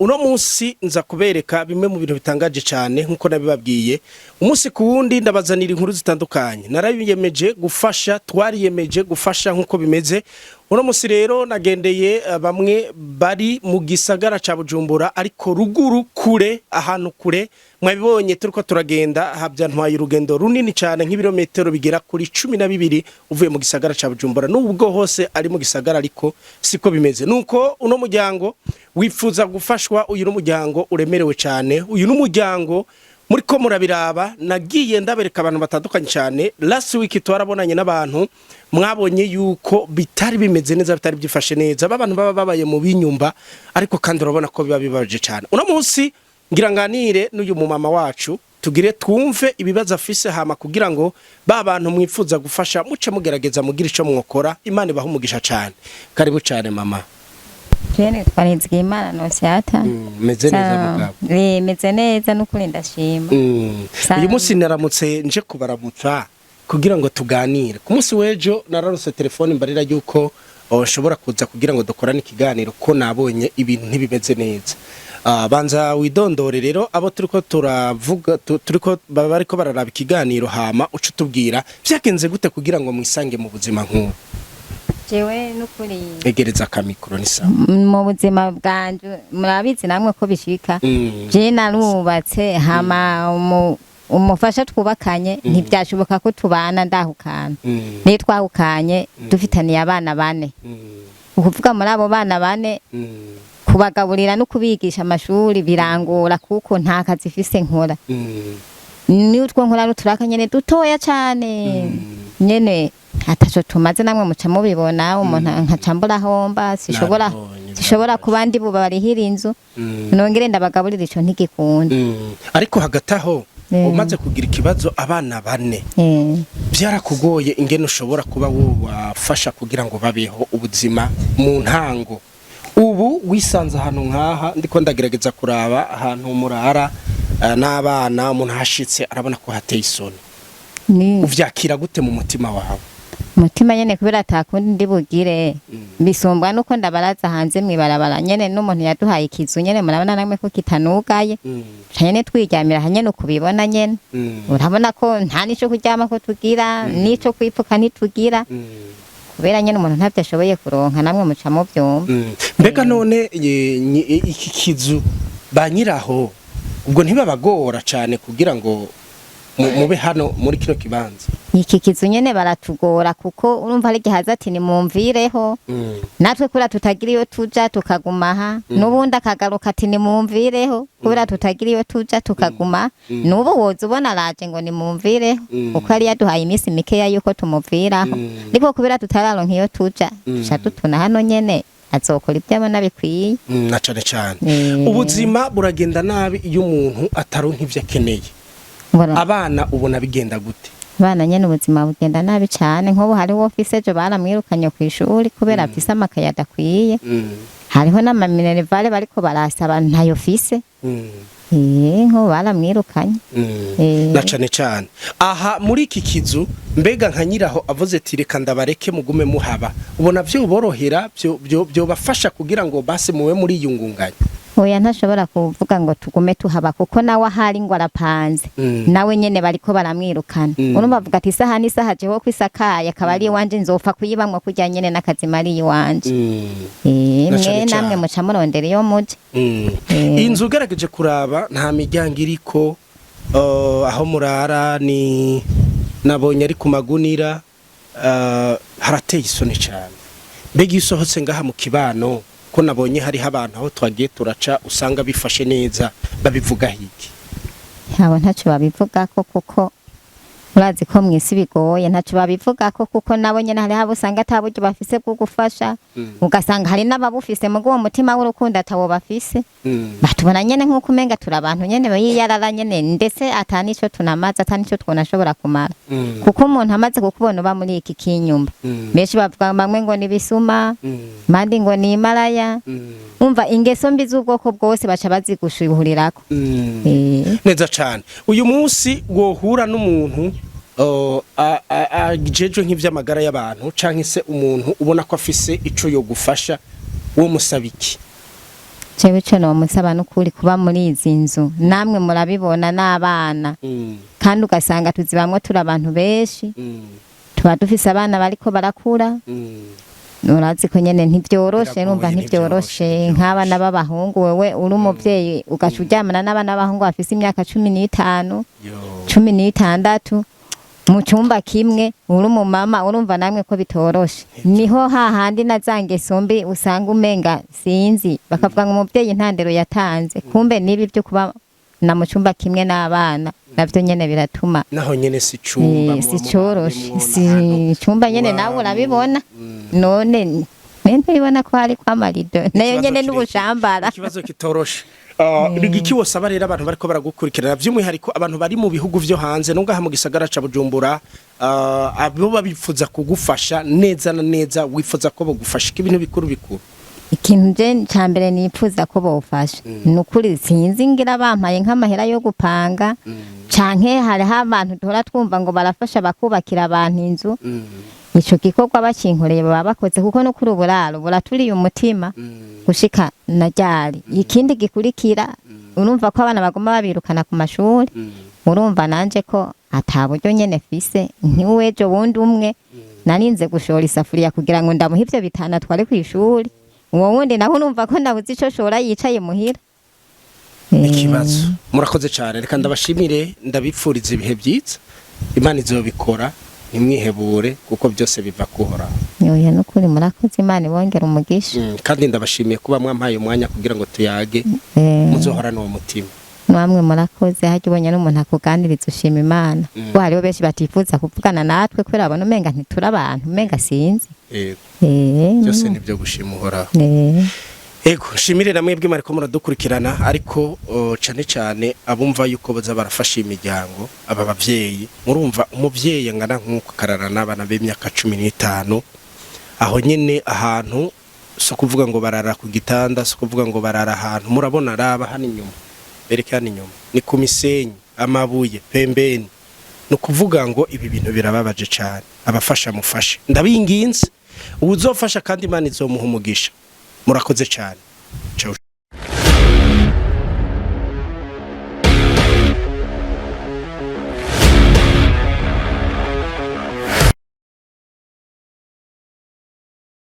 Uno munsi nza kubereka bimwe mu bintu bitangaje cyane. Nkuko nabibabwiye, umunsi ku wundi ndabazanira inkuru zitandukanye. Narabiyemeje gufasha, twariyemeje gufasha nkuko bimeze. Uno munsi rero nagendeye bamwe bari mu gisagara ca Bujumbura, ariko ruguru kure, ahantu kure. Mwabibonye turiko turagenda, habya ntwaye urugendo runini cyane, nk'ibirometero bigera kuri 12 uvuye mu gisagara ca Bujumbura. Nubwo hose ari mu gisagara, ariko siko bimeze. Nuko uno muryango wifuza gufashwa. Uyu n'umuryango uremerewe cyane, uyu n'umuryango muriko murabiraba. Nagiye ndabereka abantu batandukanye cyane. Last week twarabonanye n'abantu, mwabonye yuko bitari bimeze neza, bitari byifashe neza, babantu baba babaye mu binyumba, ariko kandi urabona ko biba bibabaje cyane. Uno munsi ngira nganire n'uyu mumama wacu, tugire twumve ibibazo afise, hama kugira ngo ba bantu mwifuza gufasha muce mugerageza mugira ico mwokora. Imana ibaha umugisha cyane. Karibu cyane, mama. Jewe nitwa Nizigiyimana Nosiata. Meze neza mugabo? Meze neza n'ukuri, ndashima. Uyu munsi naramutse nje kubaramutsa kugira ngo tuganire. Ku munsi w'ejo nararose telefone mbarira yuko nshobora kuza kugira ngo dukorane ikiganiro, ko nabonye ibintu ntibimeze neza. Banza widondore rero abo turiko turavuga, turiko baba bariko bararaba ikiganiro, hama uce utubwira vyagenze gute kugira ngo mwisange mu buzima nk'ubu. Jewe n'ukuri Egereza akamikoro, ni sawa. Mu buzima bwanje murabizi namwe ko bishika. Jewe narubatse, hama umufasha twubakanye ntibyashoboka ko tubana, ndahukana. Niyo twahukanye dufitaniye abana bane. Ukuvuga muri abo bana bane, kubagaburira no kubigisha amashuri birangora, kuko nta kazi fise nkora. N'utwo nkora n'uturaka nyene dutoya cane nyene ataco tumaze. Namwe muca mubibona, umuntu nkaca mbura homba, sishobora Nabibonye, sishobora kuba ndi bubarihira inzu, nongere ndabagaburira, ico ntigikunda. Ariko hagati aho, umaze kugira ikibazo, abana bane, byarakugoye ingene ushobora kuba wobafasha kugira ngo babeho ubuzima mu ntango? Ubu wisanze ahantu nk'aha, ndiko ndagerageza kuraba ahantu murara n'abana. Umuntu ahashitse arabona ko hateye isoni. Ni Uvyakira gute mu mutima wawe? Umutima nyene, kubera atakundi ndi bugire, bisumbwa nuko ndabaraza hanze mwibarabara nyene. N'umuntu yaduhaye ikizu nyene, murabona namwe ko kitanugaye. Ca nyene twiryamira aha nyene ukubibona nyene. Urabona ko nta nico kuryama ko tugira, nico kwipfuka ntitugira, kubera nyene umuntu ntavyo ashoboye kuronka. Namwe muca muvyumva. Mbega none iki kizu ba nyiraho ubwo ntibabagora cane kugira ngo mube hano muri kino kibanza? Iki kizu nyene baratugora, kuko urumva hari igihe haza ati: "Nimumvireho." Natwe kubera tutagira iyo tuja tukaguma aha. N'ubundi akagaruka ati: "Nimumvireho." Kubera tutagira iyo tuja tukaguma. N'ubu woza ubona araje ngo: "Nimumvireho." Kuko yari yaduhaye iminsi mikeya yuko tumuviraho. Ariko kubera tutararonka iyo tuja, tuca dutuna hano nyene. Azokora ibyo abona bikwiye. Na cane cane ubuzima buragenda nabi iyo umuntu ataronka ivyo akeneye. Abana ubona bigenda gute? Abana nyene ubuzima bugenda nabi cane. Nk'ubu hariho ufise, ejo baramwirukanye kw'ishuri kubera afise amakaye adakwiye. Hariho n'amaminerval bariko barasaba, ntayo fise. Nk'ubu baramwirukanye. Na cane cane aha muri iki kizu, mbega nka nyiraho avuze ati: "Reka ndabareke mugume muhaba," ubona vyo borohera, vyo bafasha kugira ngo base mube muri yungunganya? Oya, ntashobora kuvuga ngo tugume tuhaba, kuko nawe ahari ngo arapanze. Nawe nyene bariko baramwirukana. Urumva avuga ati: "Isaha n'isaha jewe ko isakaye akaba ari iwanje, nzopfa kuyibamwo kurya nyene n'akazima ari iwanje." Na cane Mwe namwe cane. muca murondera iyo muja. Inzu ugerageje kuraba nta miryango iriko, aho murara ni nabonye ari ku magunira, harateye isoni cyane. Mbega iyo usohotse ngaha mu kibano, ko nabonye hariho abantu aho twagiye turaca usanga bifashe neza, babivuga hiki? Abo ntaco babivugako, kuko urazi ko mw'isi bigoye. Ntaco babivugako, kuko nabo nyene hariho abo usanga ata buryo bafise bwo gufasha. Ugasanga hari n'ababufise, mugo uwo mutima w'urukundo atawo bafise. Batubona nyene nk'uko umenga turi abantu nyene biyarara nyene, ndetse ata nico tunamaze, ata nico twonashobora kumara. Kuko umuntu amaze kukubona uba muri iki kinyumba, benshi bavuga, bamwe ngo ni bisuma, abandi ngo ni imaraya. Umva, ingeso mbi z'ubwoko bwose baca bazigushuhurirako. Neza cane. Uyu munsi wohura n'umuntu ajejwe nk'ivy'amagara y'abantu, canke se umuntu ubona ko afise ico yogufasha, wo musaba iki? Jewe ico nomusaba n'ukuri kuba muri izi nzu, namwe murabibona n'abana, kandi ugasanga tuzibamwo turi abantu benshi, tuba dufise abana bariko barakura. Urazi ko nyene ntivyoroshe. Biragoye, Numva ntivyoroshe, ntivyoroshe nk'abana b'abahungu, wewe uri umuvyeyi ugaca uryamana n'abana b'abahungu bafise imyaka 15, Yo. 16 mu cyumba kimwe, uri umumama, urumva namwe ko bitoroshe. Niho hahandi na za ngeso mbi usanga umenga sinzi, bakavuga ngo umuvyeyi nta ndero yatanze, kumbe nibi byo kuba na mu cyumba kimwe n'abana navyo nyene biratuma. Naho nyene si cumba. Si coroshe, si icyumba nyene, nawe urabibona. None ntibibona ko hariko amarido nayo nyene n'ubushambara. Ikibazo kitoroshe. Ni igiki wosaba rero abantu bariko baragukurikirana, by'umwihariko abantu bari mu bihugu vyo hanze no ngaha mu gisagara ca Bujumbura, abo babifuza kugufasha neza na neza, wifuza ko bogufasha ibintu bikuru bikuru? Ikintu je ca mbere nipfuza ko bofasha ni ukuri, sinzi, ngira bampaye nk'amahera yo gupanga, canke hariho abantu duhora twumva ngo barafasha bakubakira abantu inzu. Ico gikorwa bakinkoreye baba bakoze, kuko no kuri uburaro buraturiye umutima gushika na ryari. Ikindi gikurikira, urumva ko abana baguma babirukana ku mashuri, urumva nanje ko ata buryo nyene fise. Ntiwejo wundi umwe narinze gushora isafuriya kugira ngo ndamuhe ivyo bitanu atware kw'ishuri, uwo wundi nawe urumva ko nabuze ico shora, yicaye muhira. Ikibazo. Murakoze cyane, reka ndabashimire, ndabipfuriza ibihe byiza. Imana izobikora, ntimwihebure kuko byose biva kuhoraho. Oya, nukuri murakoze, Imana ibongera umugisha. Kandi ndabashimiye kuba mwampaye umwanya kugira ngo tuyage. Muzohorane uwo mutima. Namwe murakoze. Harya ubonye n'umuntu akuganiriza ushima Imana, kuko hariho benshi batifuza kuvugana natwe kubera babona umenga ntituri abantu, umenga sinzi. Yego. Byose nibyo gushima Uhoraho. Ego, nshimire namwe mwebwe mwariko muradukurikirana, ariko cane cane abumva yuko baza barafasha imiryango, aba bavyeyi. Murumva umuvyeyi angana nk'uko akarara n'abana b'imyaka 15 aho nyene ahantu, so kuvuga ngo barara ku gitanda, so kuvuga ngo barara ahantu. Murabona, raba hano inyuma, bereke hano inyuma, ni ku misenyi, amabuye pembeni. Ni ukuvuga ngo ibi bintu birababaje cane. Abafasha mufashe, ndabinginze, uwuzofasha kandi Imana izomuha umugisha. Murakoze cane, ciao.